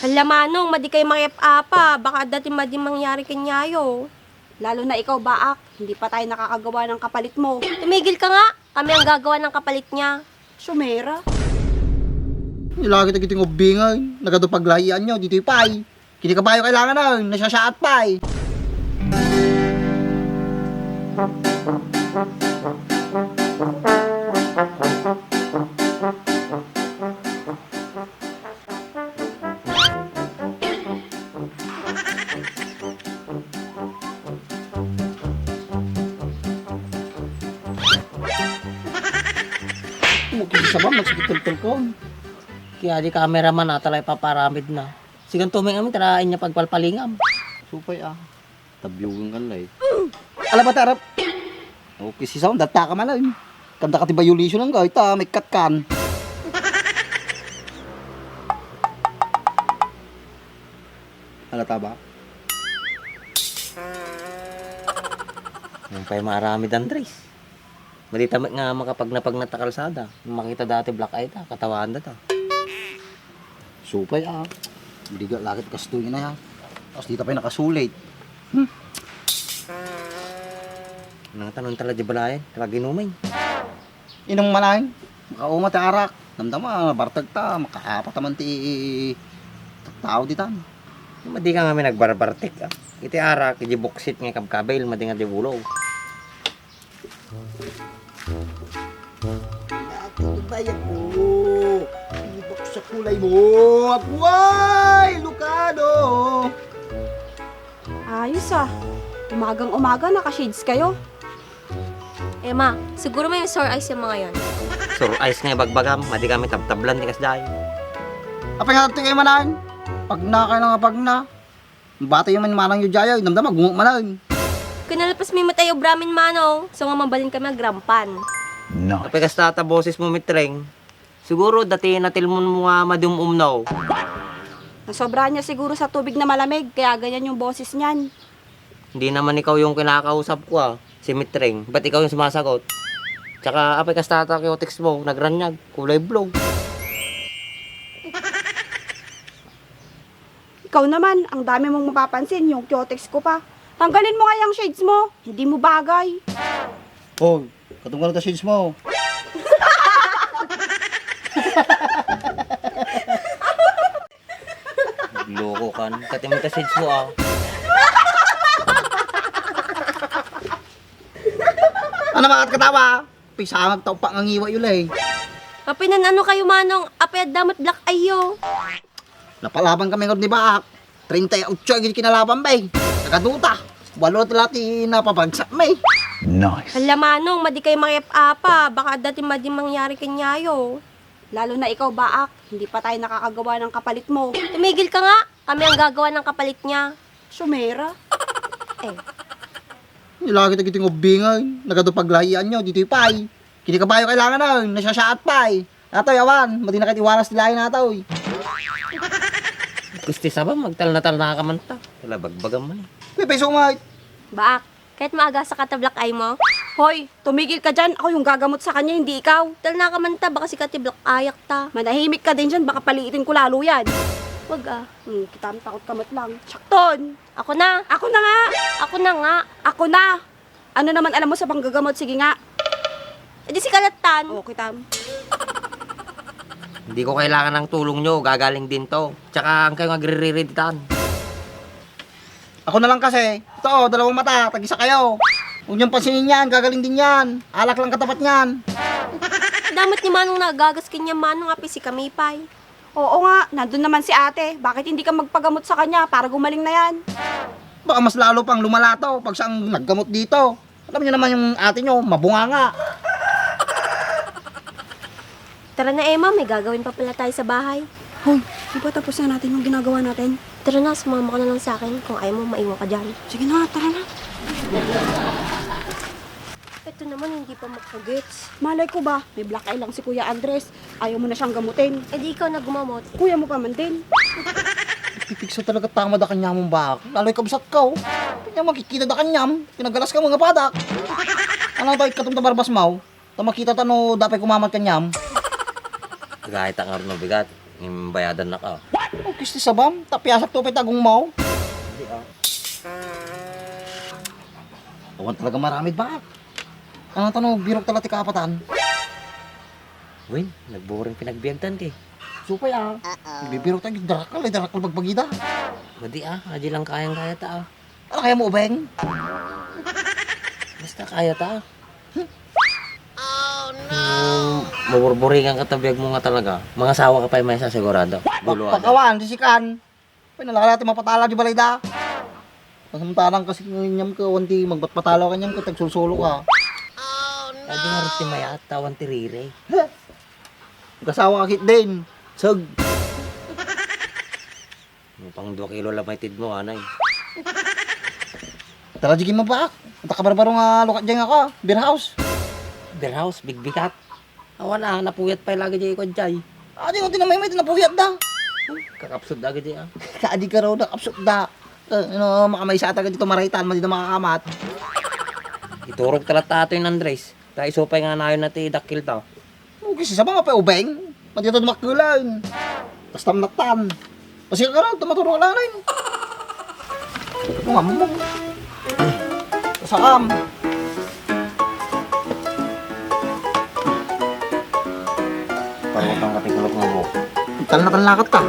Hala manong, madi kayo apa, baka dati madi mangyari kanyayo. Lalo na ikaw, Baak. Hindi pa tayo nakakagawa ng kapalit mo. Tumigil ka nga, kami ang gagawa ng kapalit niya. Sumera. Lagi na kiting ubingay. Nagadupaglahian nyo, dito pay. Kini ka bayo kailangan na, nasyasaat pay. Mukha ba magsikitul-tul ko? Kaya di cameraman na talay paparamid na. Sigang tuming amin, tarain niya pagpalpalingam. Supay ah. Tabyugan kan lay. Ala ba tarap? Okay si sound data ka man ay. Kanda ka ti violation ng gawit ah, may katkan. Halata ba? Yung pa'y maramid Andres. Malitamit nga makapag napag kalsada. Makita dati black eye ta, katawan ta. Supay ah. Hindi ka lakit kastuin na ya. Tapos dito pa yung nakasulit. Nang tanong tala di balayan, tala ginumay. Inong malay. Makauma ti arak. Namdama, bartag ta. Makaapat naman ti tao di tan. Madi ka nga may nagbarbartik ah. Iti arak, iti boksit nga kabkabail, madi nga di bulo. Bayan mo. Ibak sa kulay mo. Abuay! Lucado! Ayos ah. Umagang-umaga, naka-shades kayo. Emma, siguro may sore eyes yung mga yan. Sur ice nga bagbagam, madi kami tabtablan ni kasday. Apay nga ito kayo manan. Pag na kayo nga pag na. Bata yung manang yung jaya. Namdama, gungok manan. Kinalapas may matay o bramin manong, so nga mabalin kami agrampan. Kapag kastata boses mo mitreng, siguro dati natil mo mga madumumnaw. Nasobra niya siguro sa tubig na malamig, kaya ganyan yung boses niyan. Hindi naman ikaw yung kinakausap ko ah, si mitreng. Ba't ikaw yung sumasagot? Tsaka apay kastata kayo text mo, nagranyag, kulay blue. Ikaw naman, ang dami mong mapapansin, yung kyotex ko pa. Tanggalin mo nga yung shades mo, hindi mo bagay. Oh, katunggal na shades mo. Loko kan, katimita shades mo ah. Ano mga katawa? Pisangag tao pa ang iwa yun eh. Papinan ano kayo manong, apay damat black ayo. Napalaban kami ng ni Baak. 38 agad kinalaban ba eh. Nakaduta. Walo tilati napapagsak may. Hala manong, madi kayo apa, baka dati madi mangyari kanyayo. Lalo na ikaw, Baak. Hindi pa tayo nakakagawa ng kapalit mo. Tumigil ka nga, kami ang gagawa ng kapalit niya. Sumera. Lagi na kiting ubingay. Nagadupaglahian nyo, dito pay. Kini ka bayo kailangan na, nasyasaat pay. Nato yawan, madi na kitiwaras tilahin nato eh. Gusti sa ba, magtal na ka man ta. Wala bagbagam man. Pipay sumay. Baak, kahit maaga sa kata-black eye mo, Hoy, tumigil ka dyan. Ako yung gagamot sa kanya, hindi ikaw. tal na ka man ta, baka si kati-black ayak ta. Manahimik ka din dyan, baka paliitin ko lalo yan. Wag ah. Kita takot kamot lang. Sakton! Ako na, Ako na nga! ako na nga. Ako na! Ano naman alam mo sa panggagamot? Sige nga. E di si Kalatan. O, kitam. Hindi ko kailangan ng tulong nyo, gagaling din to. Tsaka ang kayo agre-reditan. Ako na lang kasi. Ito, dalawang mata, tag-isa kayo. Huwag niyong pansinin yan, gagaling din yan. Alak lang katapat niyan. Damat ni manong nagagas kanya manong api si Kamipay. Oo nga, nandun naman si ate. Bakit hindi ka magpagamot sa kanya para gumaling na yan? Baka mas lalo pang lumalato pag siyang naggamot dito. Alam niyo naman yung ate niyo, mabunga nga. Tara na Emma, may gagawin pa pala tayo sa bahay. Hoy, di ba tapos na natin yung ginagawa natin? Tara na, sumama ka na lang sa akin. Kung ayaw mo, maiwan ka dyan. Sige na, tara na. Ito naman, hindi pa magpagets. Malay ko ba, may black eye lang si Kuya Andres. Ayaw mo na siyang gamutin. E di ikaw na gumamot. Kuya mo pa man din. Pipikso talaga tama da kanyamong bak. Lalo'y kabsat ka oh. Kanya makikita da kanyam. Pinagalas ka mga padak. Ano tayo katong tabarbas mau? Tamakita tano dapat kumamat kanyam. Kahit ang araw na bigat, yung bayadan na ka. Oh, kisti sabam, tapyasak to tagong mau. Hindi ah. Awan talaga maramid ba? Ano tanong, birok talaga ti kapatan. Win, nagboring pinagbiagtan ti. Supay bibirok tayo, darakal bagbagida. Madi ah, aji lang kayang-kaya ta ah. Ano kaya mo, Ubeng? Basta kaya ta ah. Maburburingan ka tabiyag mo nga talaga. Mga sawa ka pa yung may sasigurado. Guluhan. Pagkawan, disikan. Pinalala natin mapatala di balay da. Pasamantalang kasi nganyam ka, wanti magbatpatalo ka nyam ka, tagsulsulo ka. Adi nga rin may atawan tirire. Kasawa ka kit din. Sag. Pang 2 kilo lang may tid mo, anay. Tara jigin mo ba? Ata ka barbaro nga lukat dyan ako, beer house. Beer house, big-bigat. Awan na, napuyat pa yung lagi dyan ikon jay. Adi ko tinamay may tinapuyat da. Kakapsod lagi dyan ah. Kaadi ka raw na kapsok da. Makamay sa ata ka dito maraitan, madi na makakamat. Iturog talata ato yung Andres. Tayo supay nga na yun natin dakil ta. Kasi sa mga pa ubeng, madi ito makulan. Tapos tamnatan. Kasi ka raw, tumaturo ka lang rin. Ito nga mo. Saan? Parang kang katikulok nga mo. Tal na talakot ka.